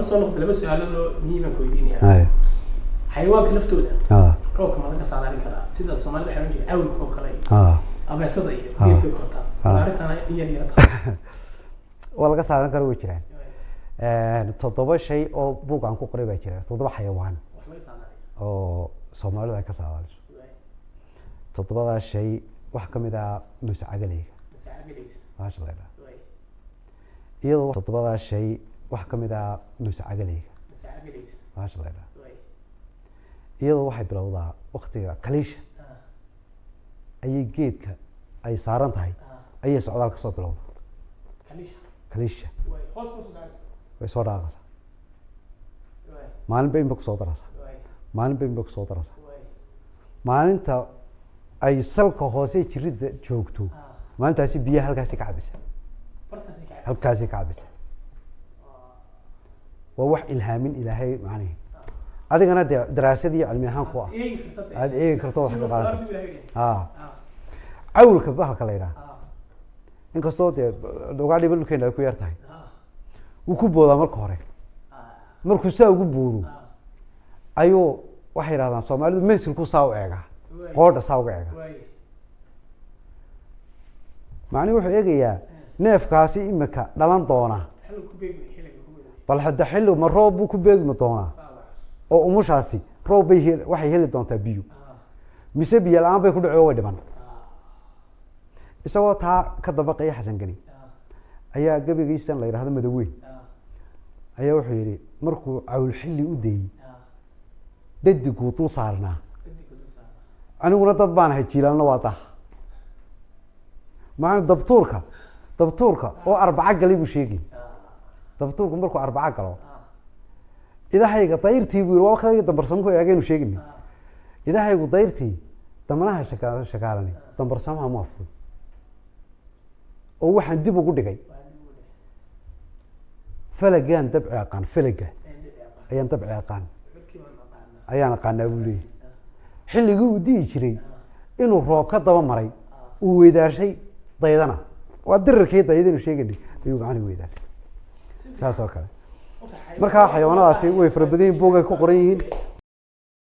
Soo noqda, laba su-aalood oo muhiiman ku weydiinaya. Haya. Xayawaanka laftooda Ah, roobka ma laga saadaalin karaa, sida Soomaalida waxay oran jireen cawlka oo kale iyo ah. abeesada iyo Ah. geed bay kortaa? Ah. Arrintan in yar yar tahay. Waa laga saaran karo, way jiraan 7 shay oo buug aan ku qoray baa jira, 7 xayawaan wax laga saadaaliyo oo Soomaalidu ay ka saadaaliso. 7daas shay waxaa kamid ah muuse cagaleyga. Masacagaleyga. Bahasha la yidhaha iyadoo 7daas shay waxaa kamid ah muuse cagaleyga. Masacagaleyga. Bahasha la yidhaha iyadoo waxay bilowdaa waktiga kaliisha ayay geedka ay saaran tahay ayay socdaal kasoo bilowdaa. Kaliisha. Kaliisha. Hoos ma soo socda? Way soo dhaaqaysaa, maalinba inba kusoo daraysaa, maalinba inba kusoo daraysaa. Maalinta ay salka hoose jiridda joogto, maalintaasi biyaha halkaasi ka cabisa. Bartaasi ka Halkaasi ka cabisa. Waa wax ilhaamin Ilaahay macnihi, adigana dee daraasad iyo cilmi ahaan ku ah eegi karta. Aad eegi karto, wax ka qaadan karto. Karto. Cawlka bahalka la yidhaha, inkastoo dee ugaadhiba dhulkeena ay ku yar tahay, wuu ku boodaa marka hore. Markuu saa ugu boodo ayuu, waxay yidhahdaan Soomaalidu, mensilku saa u eegaa, qoodha saa uga eega. Macnihi wuxuu eegayaa neefkaasi imika dhalan doona. Xilli ku beegmay, xilliga ku beegmay. Bal hadda xilli ma roob buu ku beegmi doonaa oo umushaasi roob bay hel, waxay heli doontaa biyo, mise biyo la-aan bay ku dhaco, way dhiman. Isagoo taa ka dabaqaya Xasan Geni ayaa gabaygiisan la yidhahdo Madaweyn ayaa wuxuu yidhi, markuu cawl xilli u dayey dadiguu dul saarnaa, aniguna dad baan ahay, jiilaalna waa dah. Macna dabtuurka, dabtuurka oo 4 galay buu sheegay. Dabtuurku markuu 4 galo, idahayga dayrtii buu yiri, waa waqtigii dambarsamuhu eegaynu sheegnay, idahaygu dayrtii damanaha shakaalani dambarsamaha ma afuy oo waxaan dib ugu dhigay falagaan dabci aqaan, falaga ayaan dabci aqaan, ayaan aqaanaa buu leeyahay. Xilligii uu di'i jiray inuu roob ka daba maray uu weydaarshay daydana, waa dirirkii daydaynu sheegaynay ayuu macnihi weydaarshay, saas oo kale. Markaa xayawaanadaasi way fara badan yihiin, buugay ku qoran yihiin.